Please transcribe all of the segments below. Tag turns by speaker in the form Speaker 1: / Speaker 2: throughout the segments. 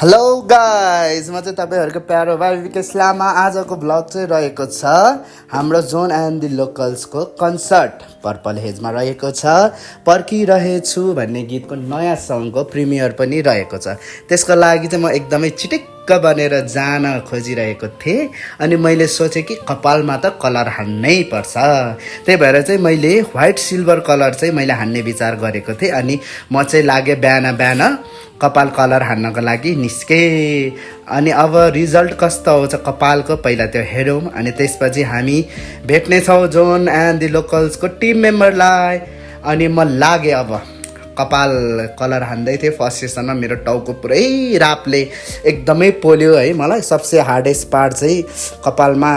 Speaker 1: Hello guys, म चाहिँ तपाईँहरूको प्यारो भाइ विकेश लामा। आजको ब्लग चाहिँ रहेको छ हाम्रो जोन एन्ड दि लोकल्सको कन्सर्ट पर्पल हेजमा रहेको छ। पर्खिरहेछु भन्ने गीतको नयाँ सङको प्रिमियर पनि रहेको छ। त्यसको लागि चाहिँ म एकदमै चिटिक्क बनेर जान खोजिरहेको थिएँ। अनि मैले सोचेँ कि कपालमा त कलर हान्नै पर्छ, त्यही भएर चाहिँ मैले व्हाइट सिल्भर कलर चाहिँ मैले हान्ने विचार गरेको थिएँ। अनि म चाहिँ लागेँ बिहान बिहान कपाल कलर हान्नको लागि निस्केँ। अनि अब रिजल्ट कस्तो आउँछ कपालको पहिला त्यो हेरौँ, अनि त्यसपछि हामी भेट्नेछौँ जोन एन्ड दि लोकल्सको टिम मेम्बरलाई। अनि म लागेँ अब कपाल कलर हान्दै थिएँ। फर्स्ट सेसनमा मेरो टाउको पुरै रापले एकदमै पोल्यो है। मलाई सबसे हार्डेस्ट पार्ट चाहिँ कपालमा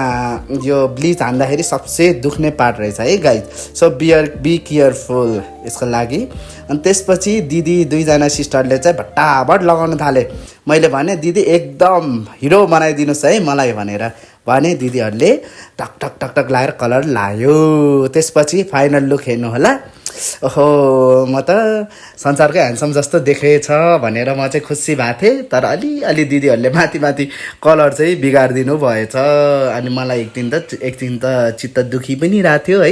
Speaker 1: यो ब्लिच हान्दाखेरि सबसे दुख्ने पार्ट रहेछ है गाइज। सो बी केयरफुल यसको लागि। अनि त्यसपछि दिदी दुईजना सिस्टरले चाहिँ भट्टाभट लगाउन थाले। मैले भने दिदी एकदम हिरो बनाइदिनुहोस् है मलाई भनेर भने दिदीहरूले टक टक टक टक लगाएर कलर लायो। त्यसपछि फाइनल लुक हेर्नु होला। ओहो, म त संसारकै ह्यान्डसम जस्तो देखेछ भनेर म चाहिँ खुसी भएको थिएँ। तर अलि दिदीहरूले माथि माथि कलर चाहिँ बिगारिदिनु भएछ। अनि मलाई एकदिन त चित्त दुखी पनि रहेको थियो है,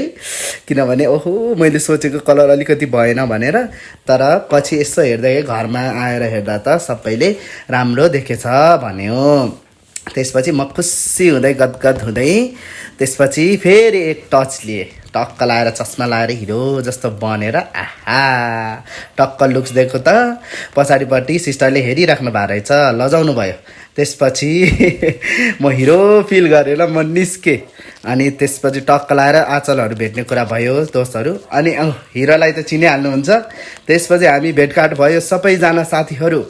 Speaker 1: किनभने ओहो मैले सोचेको कलर अलिकति भएन भनेर। तर पछि यसो हेर्दै घरमा आएर हेर्दा त सबैले राम्रो देखेछ भन्यो। त्यसपछि म खुसी हुँदै गदगद हुँदै त्यसपछि फेरि एक टच लिएँ। टक्क लाएर चस्मा लाएर हिरो जस्तो बनेर आहा टक्क लुक्स दिएको त पछाडिपट्टि सिस्टरले हेरिराख्नु भएको रहेछ, लजाउनु भयो। त्यसपछि म हिरो फिल गरेर म निस्केँ। अनि त्यसपछि टक्क लाएर आँचलहरू भेट्ने कुरा भयो दोस्तहरू। अनि हिरोलाई त चिनिहाल्नुहुन्छ। त्यसपछि हामी भेटघाट भयो सबैजना साथीहरू।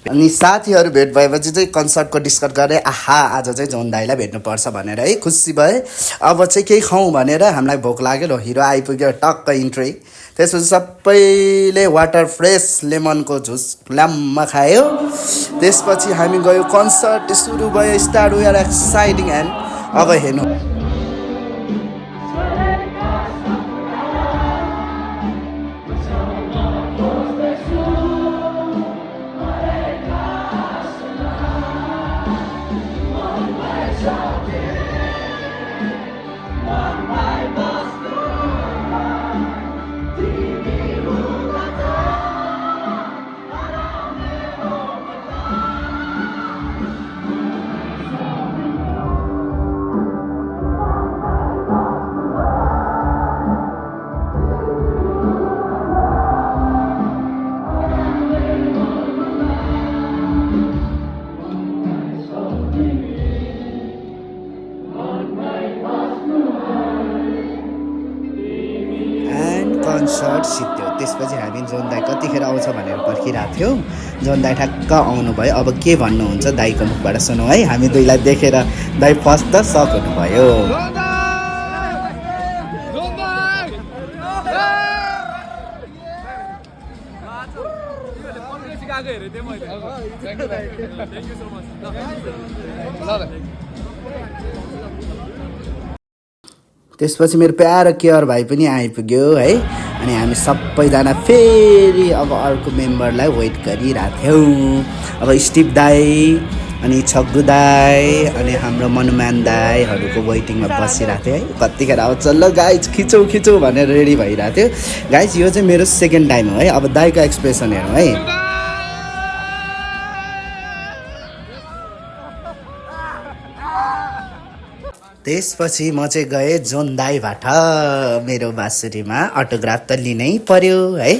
Speaker 1: अनि साथीहरू भेट भएपछि चाहिँ कन्सर्टको डिस्कस गरेँ। आहा आज चाहिँ जोन दाईलाई भेट्नुपर्छ भनेर है खुसी भएँ। अब चाहिँ केही खाउँ भनेर हामीलाई भोक लाग्यो। ल हिरो आइपुग्यो, टक्क इन्ट्री। त्यसपछि सबैले वाटर फ्रेस लेमनको जुस ल्याम्म खायो। त्यसपछि हामी गयो, कन्सर्ट सुरु भयो, start. We are exciting and अब हेर्नु। कन्सर्ट सिक्थ्यो। त्यसपछि हामी जोन दाई कतिखेर आउँछ भनेर पर्खिरहेको थियौँ। जोन दाई ठ्याक्क आउनुभयो। अब के भन्नुहुन्छ दाईको मुखबाट सुनौँ है। हामी दुईलाई देखेर दाई फर्स्ट त सक हुनुभयो। त्यसपछि मेरो प्यारो केयर भाइ पनि आइपुग्यो है। अनि हामी सबैजना फेरि अब अर्को मेम्बरलाई वेट गरिरहेको थियौँ। अब स्टिभ दाई अनि छग्गु दाई अनि हाम्रो मनुमान दाईहरूको वेटिङमा बसिरहेको थियो है। कतिखेर आउँछ ल गाइज खिचौँ भनेर रेडी भइरहेको थियो। गाइज यो चाहिँ मेरो सेकेन्ड टाइम हो है। अब दाईको एक्सप्रेसन हेरौँ है। त्यसपछि म चाहिँ गएँ जोन दाईबाट मेरो बाँसुरीमा अटोग्राफ त लिनै पर्यो है।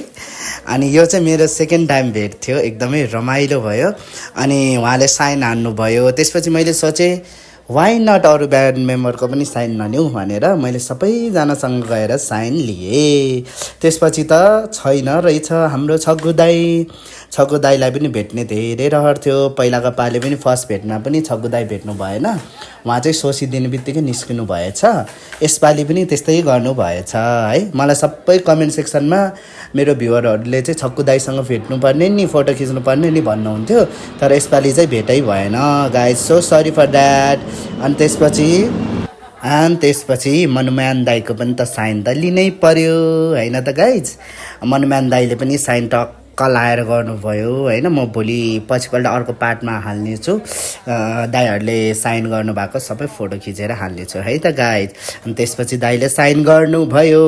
Speaker 1: अनि यो चाहिँ मेरो सेकेन्ड टाइम भेट थियो, एकदमै रमाइलो भयो। अनि उहाँले साइन हान्नुभयो। त्यसपछि मैले सोचेँ वाइ नट अरू ब्यान्ड मेम्बरको पनि साइन नलिउँ भनेर मैले सबैजनासँग गएर साइन लिएँ। त्यसपछि त छैन रहेछ हाम्रो छग्गु दाई। छग्गु दाईलाई पनि भेट्ने धेरै रहर थियो। पहिलाको पालि पनि फर्स्ट भेटमा पनि छग्गु दाई भेट्नु भएन, उहाँ चाहिँ सोसिदिने बित्तिकै निस्किनु भएछ। यसपालि पनि त्यस्तै गर्नु भएछ है। मलाई सबै कमेन्ट सेक्सनमा मेरो भ्युवरहरूले चाहिँ छग्गु दाईसँग भेट्नुपर्ने नि, फोटो खिच्नुपर्ने नि भन्नुहुन्थ्यो। तर यसपालि चाहिँ भेटै भएन guys, so sorry for that. अनि त्यसपछि मनुमान दाईको पनि त साइन त लिनै पर्यो होइन त गाइज। मनुमान दाईले पनि साइन टक्क टक्क लाएर गर्नुभयो होइन। म भोलि पछिपल्ट अर्को पार्टमा हाल्नेछु, दाईहरूले साइन गर्नुभएको सबै फोटो खिचेर हाल्नेछु है त गाइज। अनि त्यसपछि दाईले साइन गर्नुभयो,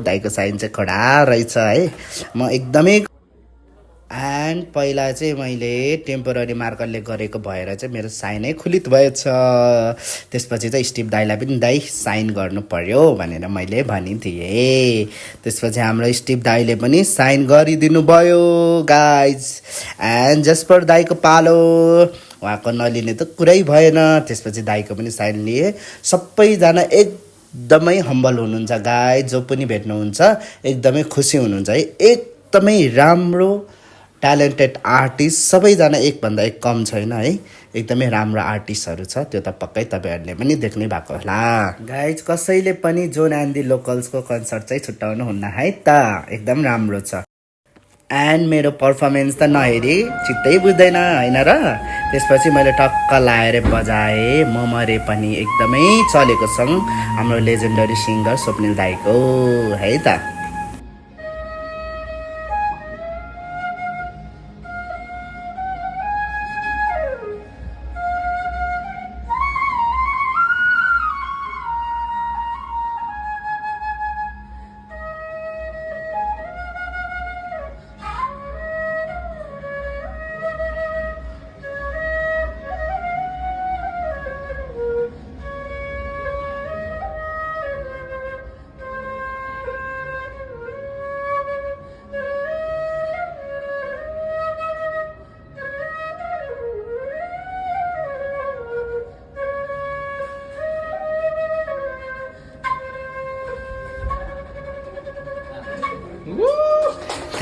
Speaker 1: दाईको साइन चाहिँ खडा रहेछ है। म एकदमै एन्ड पहिला चाहिँ मैले टेम्पोररी मार्करले गरेको भएर चाहिँ मेरो साइनै खुलित भएछ। त्यसपछि चाहिँ स्टिभ दाईलाई पनि दाई साइन गर्नु पर्यो भनेर मैले भनिदिएँ। त्यसपछि हाम्रो स्टिभ दाईले पनि साइन गरिदिनु भयो गाइज। एन्ड जसपर दाईको पालो, उहाँको नलिने त कुरै भएन। त्यसपछि दाईको पनि साइन लिए। सबैजना एकदमै हम्बल हुनुहुन्छ गाइज, जो पनि भेट्नुहुन्छ एकदमै खुसी हुनुहुन्छ है। एकदमै राम्रो ट्यालेन्टेड आर्टिस्ट, सबैजना एकभन्दा एक कम छैन है। एकदमै राम्रो आर्टिस्टहरू छ, त्यो त पक्कै तपाईँहरूले पनि देख्नै भएको होला गाइज। कसैले पनि जोन एन्ड दी लोकल्सको कन्सर्ट चाहिँ छुट्याउनु हुन्न है त, एकदम राम्रो छ। एन्ड मेरो पर्फर्मेन्स त नहेरी चित्तै बुझ्दैन होइन र। त्यसपछि मैले टक्क लाएर बजाएँ, म मरे पनि एकदमै चलेको सङ हाम्रो लेजेन्डरी सिङ्गर स्वप्निल दाईको है त।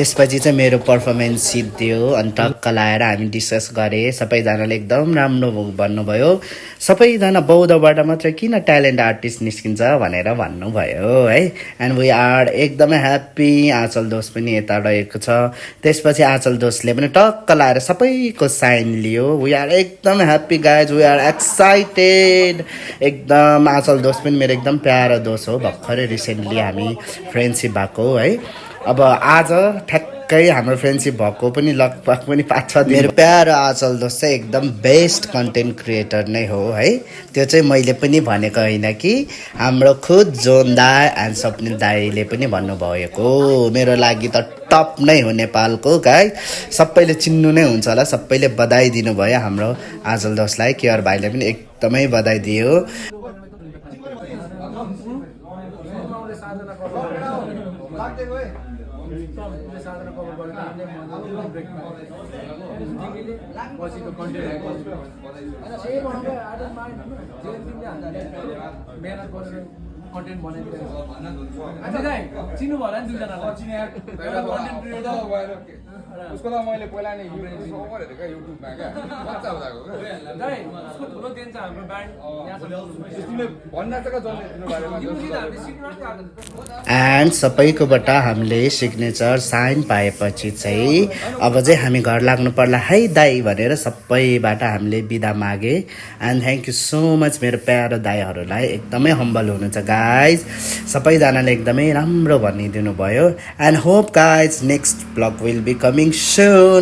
Speaker 1: त्यसपछि चाहिँ मेरो पर्फर्मेन्स सिद्धियो अनि टक्क लाएर हामी डिस्कस गरेँ। सबैजनाले एकदम राम्रो भन्नुभयो। सबैजना बौद्धबाट मात्र किन ट्यालेन्ट आर्टिस्ट निस्किन्छ भनेर भन्नुभयो है। एन्ड वी आर एकदमै ह्याप्पी। आँचल दोष पनि यता रहेको छ। त्यसपछि आँचल दोषले पनि टक्क लाएर सबैको साइन लियो। वी आर एकदम happy guys, we are excited एकदम। आँचल दोष पनि मेरो एकदम प्यारो दोष हो, भर्खरै रिसेन्टली हामी फ्रेन्डसिप भएको है। अब आज ठ्याक्कै हाम्रो फ्रेन्डसिप भएको पनि लगभग पनि 5-6 दिन। मेरो प्यारो आँचल दोष चाहिँ एकदम बेस्ट कन्टेन्ट क्रिएटर नै हो है। त्यो चाहिँ मैले पनि भनेको होइन कि हाम्रो खुद जोन दाई एन्ड स्वप्निल दाईले पनि भन्नुभएको। मेरो लागि त टप नै हो नेपालको गाई, सबैले चिन्नु नै हुन्छ होला। सबैले बधाई दिनुभयो हाम्रो आँचल दोषलाई। केयर भाइले पनि एकदमै बधाई दियो।
Speaker 2: कन्टेन्ट बनाइदिरहेको चिन्नु भयो नि दुईजनालाई। उसको त मैले पहिला नै युट्युबमा क्या बच्चा हुँदाको उसको ठुलो देन छ हाम्रो ब्यान्ड भन्दा
Speaker 1: एन्ड सबैकोबाट हामीले सिग्नेचर साइन पाएपछि चाहिँ अब चाहिँ हामी घर लाग्नु पर्ला है दाई भनेर सबैबाट हामीले बिदा मागे। And thank you so much मेरो प्यारो दाईहरूलाई, एकदमै हम्बल हुनुहुन्छ गाइज। सबैजनाले एकदमै राम्रो भनिदिनु भयो। And hope guys next blog will be coming soon.